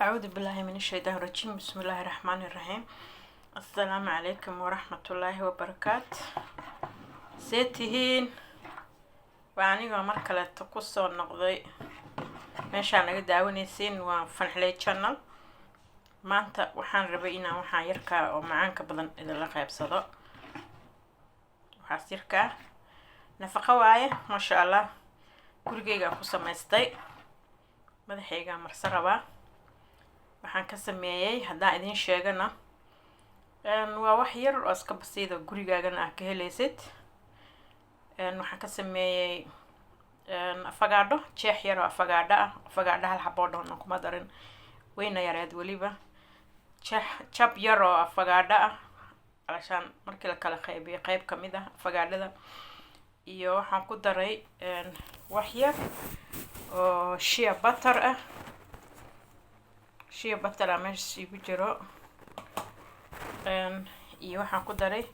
أعوذ بالله من الشيطان الرجيم، بسم الله الرحمن الرحيم. السلام عليكم ورحمة الله وبركاته. See tihiin? Waa anigoo mar kaleeto kusoo noqday meeshaa naga daawanaysiin, waa Fanxley Channel. Maanta waxaan rabay inaan waxaan yarkaa oo macaanka badan idinla qaybsado. Waxaas yarkaa nafaqo waaye, maasha Allah. Gurigeygaan ku samaystay, madaxaygaan marse rabaa. Waxaan ka sameeyey haddaan idiin sheegana, waa wax yar oo iska basiida, gurigaagana ah ka helaysid. Waxaan ka sameeyey afagaadho, jeex yar oo afagaadho ah. Afagaadho hal xaboo dhoon kuma darin, weyna yareed weliba. Jeex jab yar oo afagaadho ah, alashaan markii la kala qaybiyo qeyb kamid ah afagaadhada. Iyo waxaan ku daray wax yar oo shea butter ah. Shea butter ah meesha igu jiro. Iyo waxaan ku daray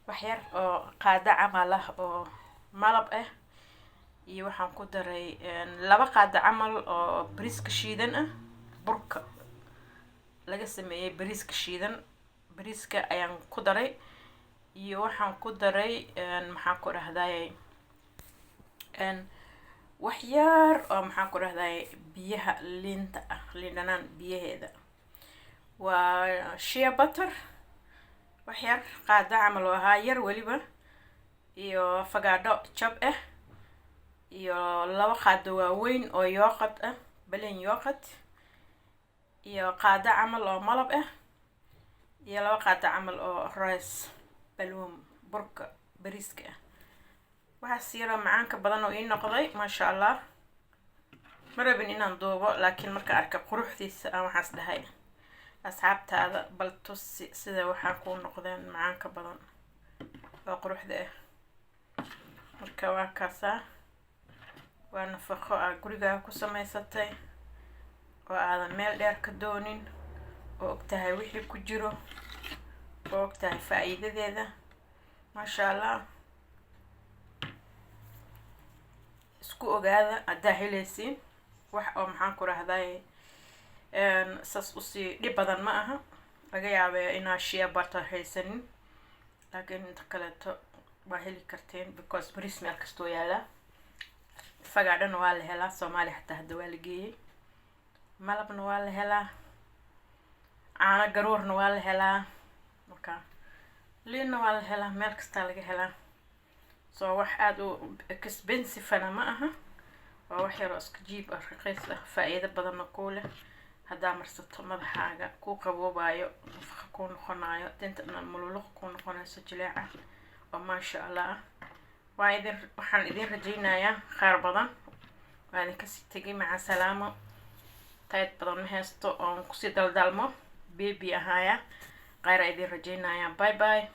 wax yar oo qaado camal ah oo malab ah. Iyo waxaan ku daray 2 qaado camal oo bariiska shiidan ah, burka laga sameeyey bariiska shiidan, bariiska ayaan ku daray. Iyo waxaan ku daray, maxaan ku dhahday, wax yar oo, maxaan ku dhahday, biyaha liinta ah, liin dhanaan biyaheeda. Waa shea butter wax yar qaado camal oo ahaa, yar weliba, iyo afagaadho jab ah, iyo 2 qaado waaweyn oo yogurt ah, plain yogurt, iyo qaado camal oo malab ah, iyo 2 qaado camal oo rice balwom, burka bariiska ah. Waxaas yaroo macaanka badan oo ii noqday, maasha Allah. Ma rabin inaan duubo, laakiin marka arka quruxdiisa aan waxaas dhahay, asxaabtaada bal tusi sida waxaa kuu noqdeen macaanka badan oo quruxda ah. Marka waa kaasaa, waa nafaqo aa gurigaaga ku samaysatay oo aadan meel dheer ka doonin, oo ogtahay wixii ku jiro, oo ogtahay faa-iidadeeda, maasha Allah. Isku ogaada haddaa helaysiin wax oo, maxaan ku rahday, saas usii dhib badan ma aha. Laga yaabee inaa shea butter haysanin, laakiin inta kaleeto waa heli karteen, because bariis meel kastoo yaalaa, fagaadhana waa la helaa, Soomaaliya xataa hadda waa la geeyey. Malabna waa la helaa, caano garoorna waa la helaa, marka liinna waa la helaa, meel kastaa laga helaa. So wax aada u expensive-na ma aha, waa wax yaroo iska cheap ah, raqiis ah, faa-iido badanna kuu leh. Haddaa marsato madaxaaga kuu qaboobayo, nafaqa kuu noqonayo, tinta dhan mululuq kuu noqonayso, jileeca oo maasha Allah ah. Waa idin, waxaan idin rajaynayaa kheyr badan. Waa idin kasii tegay, maca salaamo. Tayd badan ma haysto oon kusii daldalmo, baby ahaaya. Kheyra idin rajaynayaa, bye bye.